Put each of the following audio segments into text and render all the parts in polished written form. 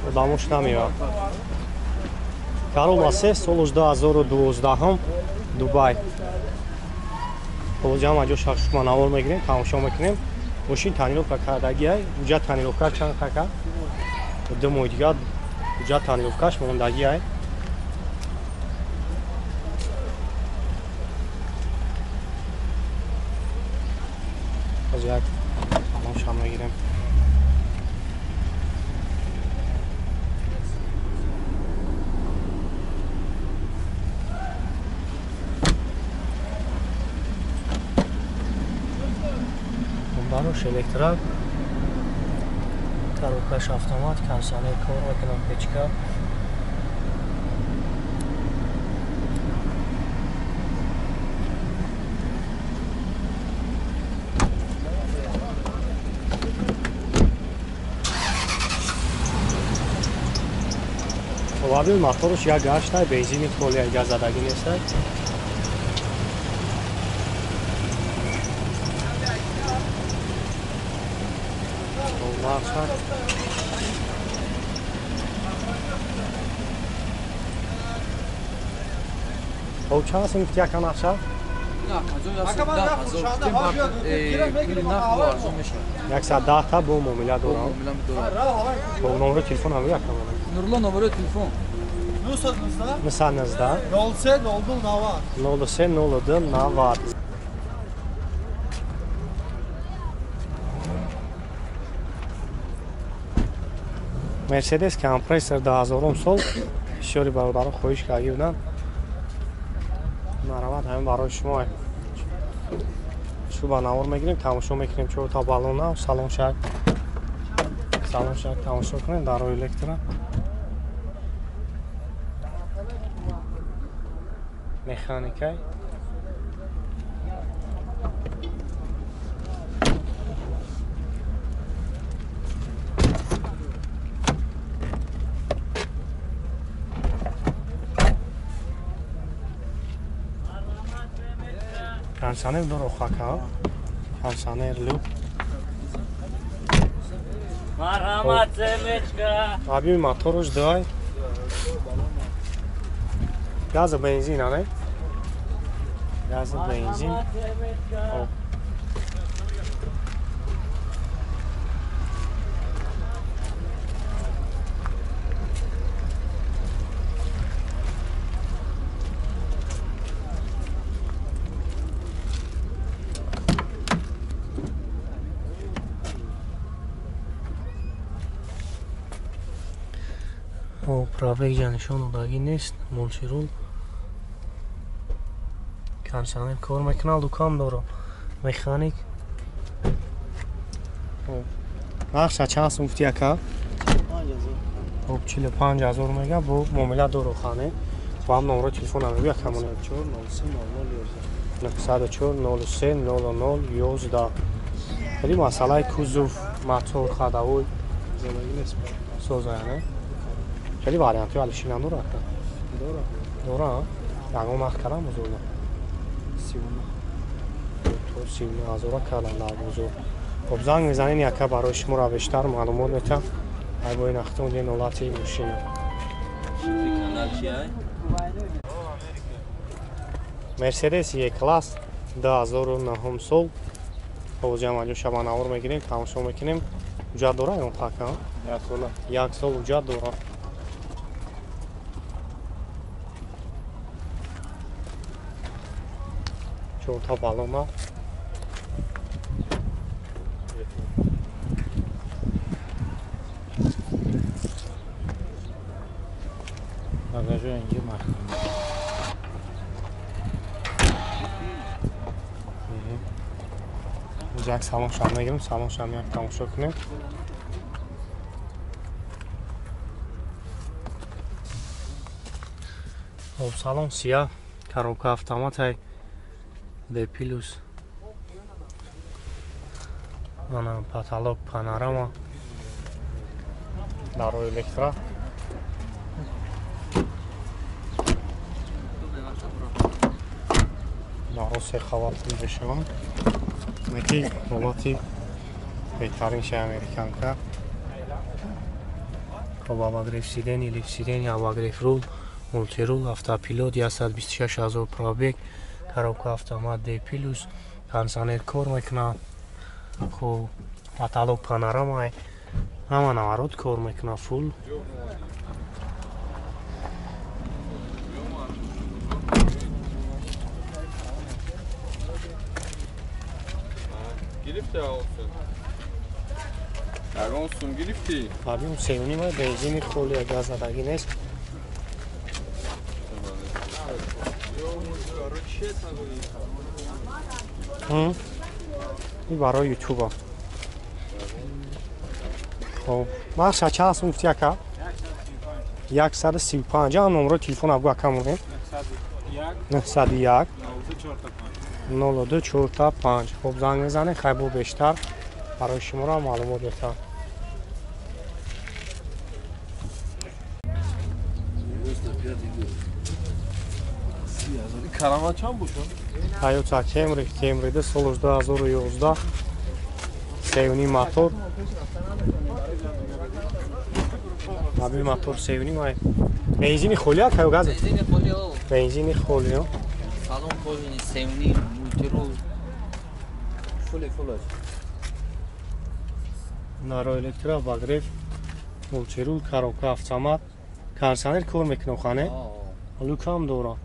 Одамош намеояд. Corolla 3 солш 2012 Дубай. Ҳозир ҳама ҷо шашма навор мегирем, тамошо мекунем. Мошин тонировка кардагиай, уҷа тонировка чанд кака? 2 моҳ дигар уҷа тонировкаш мондагиай. Ҳозир як тамошо мегирем. Барош электро, коробкаш автомат, кондиционер кор мекунам, печка. Лабил моторш як гаштай, бензини холия газадагӣ нестай. Хоб чанд сум гуфти яка нақша? 110 та бо муомила дорам. Бо номери телефон ҳам яка монам. Нурло номери телефон 919 03 02 90 03 02 90. Мерседес компрессор 2000 сол бисёри бародарон хоҳиш карда буданд. Марамат ҳамин барои шумо. Шу ба навор мегирем, тамошо мекунем чор та баллона, салон шак. Салон шак тамошо кунем дар рӯи электро. Механикай. Кондиционер дор охака. Кондиционер люк. Марҳамат семечка. Аби моторуш дай. Газ бензин, не? Газ бензин. Пробег ҷа нишон додагӣ нест. Мултирул, кондиционер кор мекунад, дукон дорам, механик. Нақша чанд сум гуфти яка? Хоб 45 000 мега бо муомила дору хане. Бо ҳам номеро телефон ҳам мегӯя камона. 904 03 00 11. Хеле масъалаи кузов, мотор, ходовой созая, не? Хеле вариантҳои алишина дорад? Дора. Ягон вақт кардам бузурга? 39 39 000 кардам дар бузург. Хоб занг мезанед яка барои шуморо бештар маълумот метам. Ай бо ин ахтон ден ҳолати мошина. Мерседес Е-класс 2009 сол. Ҳозир ҳам аҷо шабанавор мегирем, тамошо мекунем. Ҳуҷҷат дора ё пака? Як сол ҳуҷҷат дора. Чорта баллона. Багажу инҷо маҳкам. Як салон шам мегирем, салон шам як тамошо кунем. Хоб салон сия, коробка автомат D плюс. Ана потолок панорама. Дарои электро. Даро се хават мешаванд. Неки ҳолати беҳтарин ши американка. Хоб, обогрев сидений, лифт сидений, обогрев рул, мультирул, автопилот, 126 000 пробег, коробка автомат D+, кондиционер кор мекунад. Хоб, потолок панорама, ҳама наворот кор мекунад фул. Объем 3,5, бензини холи, газ задагӣ нест. Ин барои ютуба. Хоб, нархша чанд сум гуфти ака? 135. Ам номерои телефон абгу ака монем. 901 02 45. Хоб, занг мезанем, хай бо бештар барои шуморо маълумот метаҳам. Toyota Camry, Camry-да соли 2011, 3,5 мотор. Аби мотор 3,5. Бензини холи ака ё газ? Бензини холи. Бензини холи. Салон кожаный, 3,5, мультирул. Фули фул. Наро электро, обогрев, мультирул, коробка автомат, кондиционер кор мекунад хане. Люк ҳам дорад.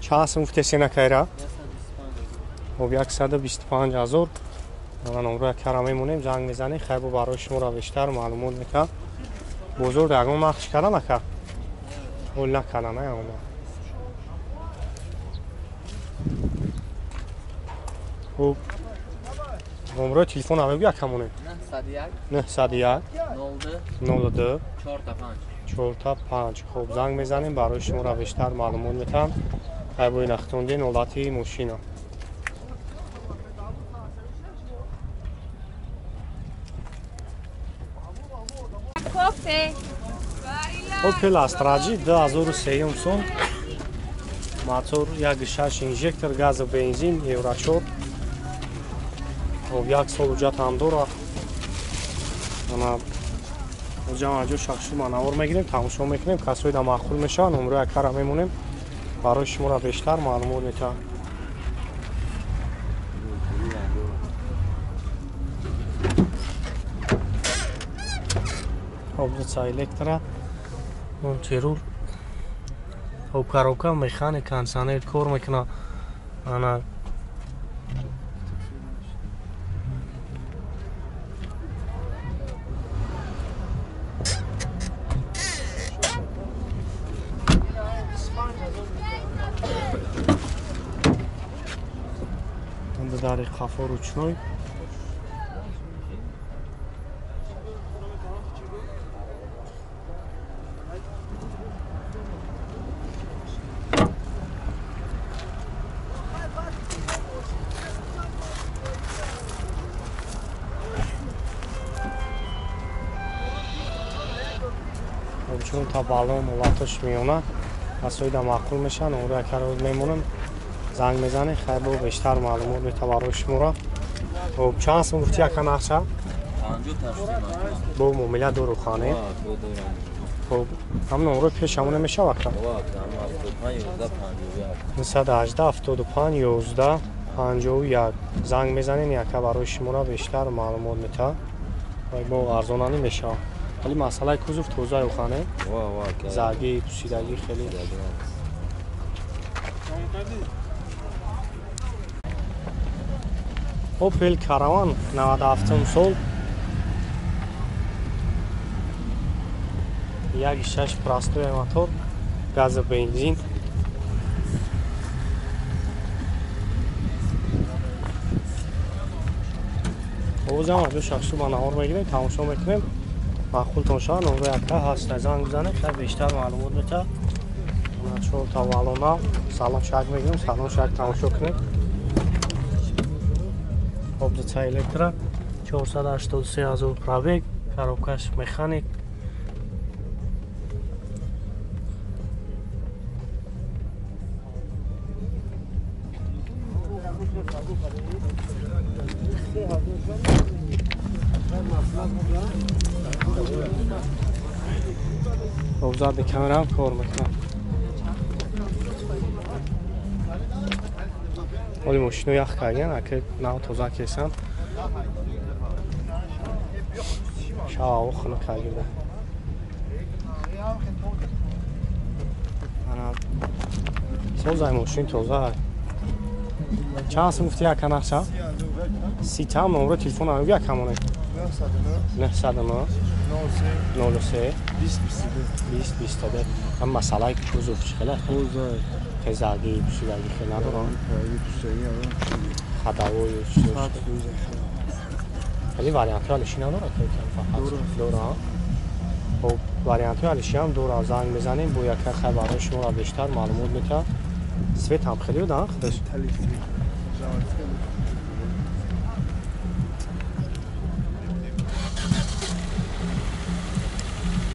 Чанд сум гуфтеси накайра? Хоб, 125 000. Номро якара мемонем, занг мезанем, хай бо барои шуморо бештар маълумот метаҳам. Бозор ягон нақш карда нака? Ҳол накарда, на ягон. Хоб, номрои телефон мегӯ яка монем? 901 02 45. Хоб, занг мезанем, барои шуморо бештар маълумот метаҳам. Хай бо инахтондин ҳолати мошина. Opel Astra G 2003 сол, мотор 1.6 инжектор, газ ва бензин, Евро 4. Хоб, як сол ҳуҷҷат ҳам дорад. Ана ҷамъ шахшу манавор мегирем, тамошо мекунем, касои да маъқул мешаванд, номрои акара мемонем, барои шуморо бештар маълумот метаҳам. Хоб, дуца электро, мультирул, хоб, коробка, механик, кондиционер кор мекунад. Ана дари қафо ручной. Чун та балон ҳолатош меёна, касоида маъқул мешаванд, онро якаро мемонам, занг мезанем, хай бо бештар маълумот метаҳам барои шуморо. Хоб, чанд сум гуфти яка нақша? Бо муомила дору хане? Хоб, ҳам номрои пеш ҳамона мешавад ака? 918 75 11 51. Занг мезанем, яка барои шуморо бештар маълумот метаҳам. Бо арзонанӣ мешавад. Вале масъалаи кузов тоза хане? Заргӣ, пӯсидагӣ хеле. Opel Caravan 97 сол, 1.6 простой мотор, газ бензин. Озам ду шахсу ба навор мегирем, тамошо мекунем. Маъқултон шавад, номрои ака ҳаст, занг бизанед, хай бештар маълумот метаҳад. Чор та валона, салон шак мегирем, салон шак тамошо кунем. Хоб ДЦ электро 483 ҳазор пробег, коробкаш механик. Хоб задни камера ҳам кор мекунад. Оли мошино ях кардан, ака нав тоза кесан. Шава хунук карда. Ана созай мошин тоза. Чанд сум гуфти яка нақша? Ситам номро телефон ам як ҳамоне. 909 03 20 22. Ҳам масъалаи кузов чӣ хеле? Тезагӣ, пӯшидагӣ хеле надорам. Хадавою хеле вариантҳои алишӣ надорад фақат дора. Хоб вариантҳои алишӣ ҳам дора. Занг мезанем бо яка хай барои шуморо бештар маълумот метаҳад. Свет ҳам хеле буд, худаш?